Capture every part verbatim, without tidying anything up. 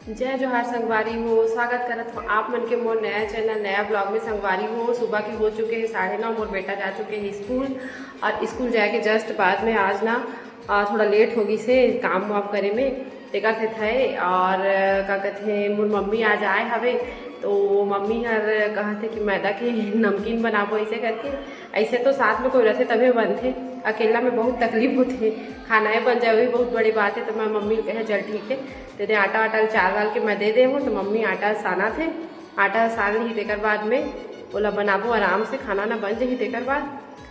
जय जोहार संगवारी हो, स्वागत करत हो आप मन के मोर नया चैनल, नया ब्लॉग में। संगवारी हो, सुबह के हो चुके हैं साढ़े नौ, मोर बेटा जा चुके हैं स्कूल। और स्कूल जाए के जस्ट बाद में आज ना, आ, थोड़ा लेट हो गई से काम वाम करे में, तेकर से थे। और, आ, का कहते हैं, मोर मम्मी आज आए हवे, तो मम्मी हर कहत हे कि मैदा के नमकीन बनाबो, ऐसे करके। ऐसे तो साथ में कोई रहते तभे बनते, अकेला में बहुत तकलीफ होते, खाना ही बन जाए, वही बहुत बड़ी बात है। तो मैं मम्मी ल कहे, "चल ठीक है, तेदे आटा वाटा ल चाल डाल के मैं दे दे हूँ।" तो मम्मी आटा सानत हे, आटा सान ली, तेकर बाद में ओला बनाबो आराम से, खाना ना बन जाही तेकर बाद।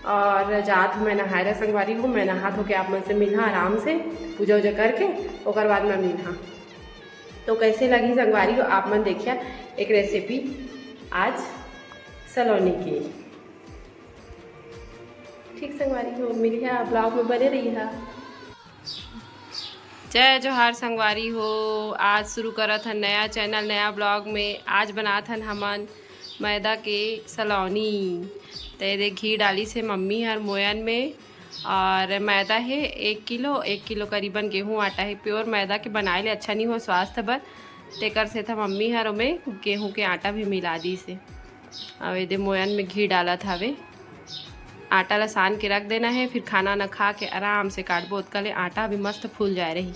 और जात हूँ मैं नहाए ला संगवारी हो, मैं नहा धो के आप मन से मिलहा आराम से, पूजा उजा करके, ओकर बाद मैं मिलहा। तो कैसे लगी संगवारी हो, आप मन देखिया एक रेसिपी आज सलोनी के। ठीक संगवारी हो, मिलिया ब्लॉग में बने रहिहा। जय जोहार संगवारी हो, आज शुरू करत हन नया चैनल, नया ब्लॉग में। आज बनात हन हमन मैदा के सलोनी। ते दे घी डाली से मम्मी हर मोयन में, और मैदा है एक किलो, एक किलो करीबन गेहूं आटा है। प्योर मैदा के बनाए ले अच्छा नहीं हो स्वास्थ्य बर, तेकर से था मम्मी हर ओमे गेहूं के आटा भी मिला दी से। अब एदे मोयन में घी डालत हवे। आटा ला सान के रख देना है, फिर खाना ना खा के आराम से काटबो, ओतका ले आटा भी मस्त फूल जाए रही।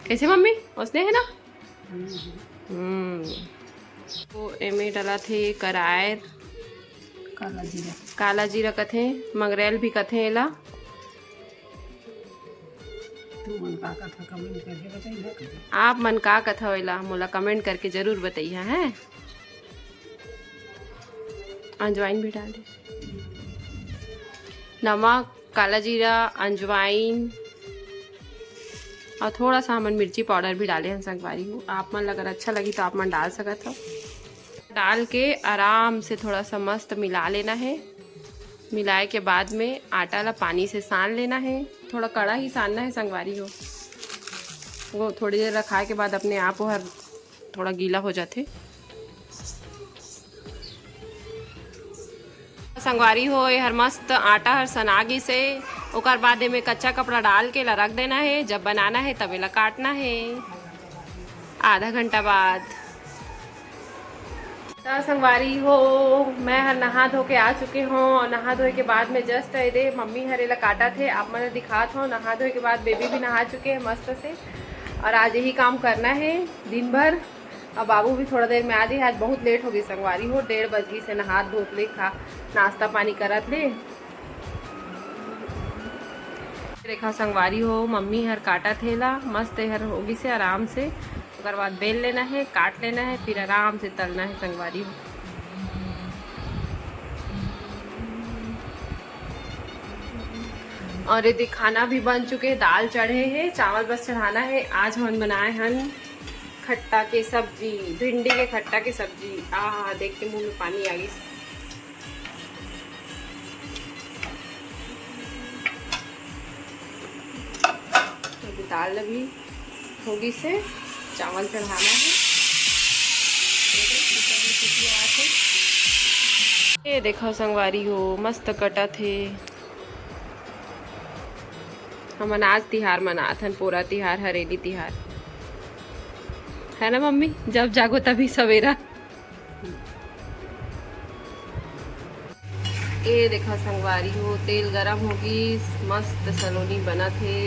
कैसे मम्मी, ओसने है ना? हम्म। तो एमे डालत हे करायर, काला जीरा। काला जीरा कथे, मंगरेल भी कथे एला। तू मन का कथा कमेंट करके बताइए। आप मन का कथा एला मोला कमेंट करके जरूर बताइए, हैं? अजवाइन भी डाल दे, नमक, काला जीरा, अजवाइन और थोड़ा सा हमन मिर्ची पाउडर भी डाले हैं संगवारी हो। आप मन ला अगर अच्छा लगी तो आप मन डाल सकत हो। डाल के आराम से थोड़ा सा मस्त मिला लेना है। मिलाए के बाद में आटा ला पानी से सान लेना है। थोड़ा कड़ा ही सानना है संगवारी हो, वो थोड़ी देर रखाए के बाद अपने आप वो हर थोड़ा गीला हो जाथे। संगवारी हो, ये हर मस्त आटा हर सना गिस हे। ओकर बाद एमे कच्चा कपड़ा डाल के ला रख देना है। जब बनाना है तब एला काटना है आधा घंटा बाद। त संगवारी हो, मैं हर नहा धो के आ चुके हों और नहा धोए के बाद में जस्ट एदे मम्मी हर एला काटत हे, आप मन ल दिखात हों। नहा धोए के बाद बेबी भी नहा चुके हैं मस्त से, और आज यही काम करना है दिन भर। अब बाबू भी थोड़ा देर में आ जाही। आज बहुत लेट हो गई संगवारी हो, डेढ़ बज गई से नहा धोत ले, खा नाश्ता पानी करत ले। देखा संगवारी हो, मम्मी हर काटत हे ला, मस्त हर हो गई से आराम से। ओकर बाद बेल लेना है, काट लेना है, फिर आराम से तलना है संगवारी हो। और ये खाना भी बन चुके हैं, दाल चढ़े हैं, चावल बस चढ़ाना है। आज हमन बनाए हन खट्टा के सब्जी, भिंडी के खट्टा के सब्जी। आ, देख के मुंह में पानी आ गई। अभी दाल अभी हो गई से, चावल चढ़ाना है। ये देखो संगवारी हो, मस्त कटत हे। हमन आज तिहार मनात हन, पोरा तिहार, हरेली तिहार, है ना मम्मी? जब जागो तभी सवेरा। ए देखा संगवारी हो, तेल गरम हो गीस, मस्त सलोनी बनत हे।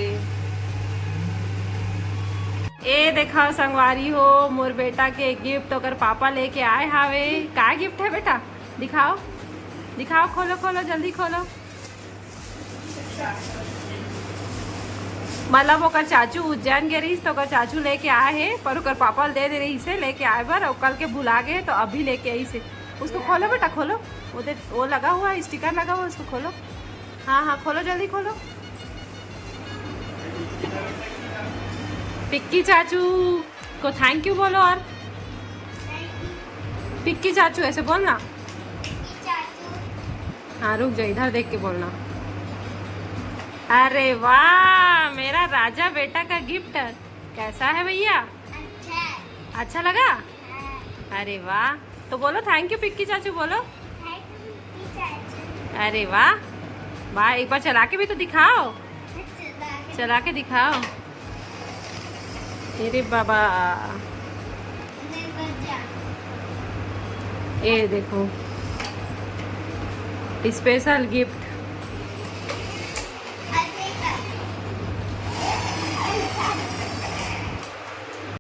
ए देखा संगवारी हो, मोर बेटा के गिफ्ट ओकर पापा लेके आए हावे। का गिफ्ट है बेटा? दिखाओ, दिखाओ, खोलो, खोलो, जल्दी खोलो। मतलब ओकर चाचू उज्जैन गे रहिस, तो ओकर चाचू लेके आए हे, पर ओकर पापा ल दे दे रहिस हे लेके आए बर, अउ कल के भुला गे, तो अभी लेके आइस हे। उसको खोलो बेटा, खोलो। वो दे, वो लगा हुआ है, स्टिकर लगा हुआ है, उसको खोलो। हाँ, हाँ, खोलो, जल्दी खोलो। पिक्की चाचू को थैंक यू बोलो। और पिक्की चाचू ऐसे बोलना। हाँ, रुक जा, इधर देख के बोलना। अरे वाह, मेरा राजा बेटा का गिफ्ट कैसा है भैया? अच्छा है। अच्छा लगा? हाँ। अरे वाह, तो बोलो थैंक यू पिक्की चाचू, बोलो। थैंक यू पिक्की चाचू। अरे वाह, वाह, एक बार चला के भी तो दिखाओ। चला के चला के दिखाओ। अरे बाबा, ये देखो, स्पेशल गिफ्ट।